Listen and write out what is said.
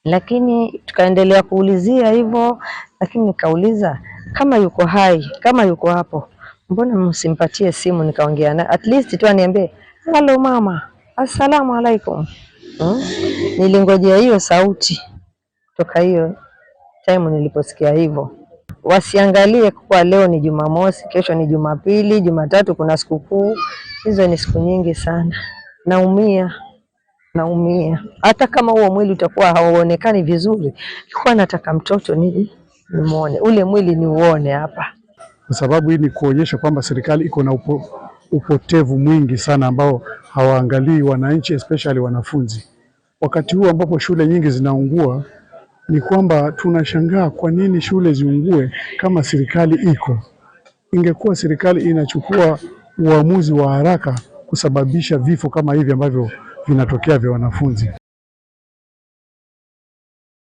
Lakini tukaendelea kuulizia hivyo, lakini nikauliza kama yuko hai, kama yuko hapo, mbona msimpatie simu nikaongea naye, at least tu aniambie halo mama, assalamu alaikum. Nilingojea hiyo sauti toka hiyo time niliposikia hivyo. Wasiangalie kuwa leo ni Jumamosi, kesho ni Jumapili, Jumatatu kuna sikukuu. Hizo ni siku nyingi sana. Naumia, naumia. Hata kama huo mwili utakuwa hauonekani vizuri, kwa nataka mtoto ni nimuone, ule mwili ni uone hapa, kwa sababu hii ni kuonyesha kwamba serikali iko na upotevu mwingi sana ambao hawaangalii wananchi especially wanafunzi. Wakati huu ambapo shule nyingi zinaungua, ni kwamba tunashangaa kwa nini shule ziungue kama serikali iko. Ingekuwa serikali inachukua uamuzi wa haraka kusababisha vifo kama hivi ambavyo vinatokea vya wanafunzi.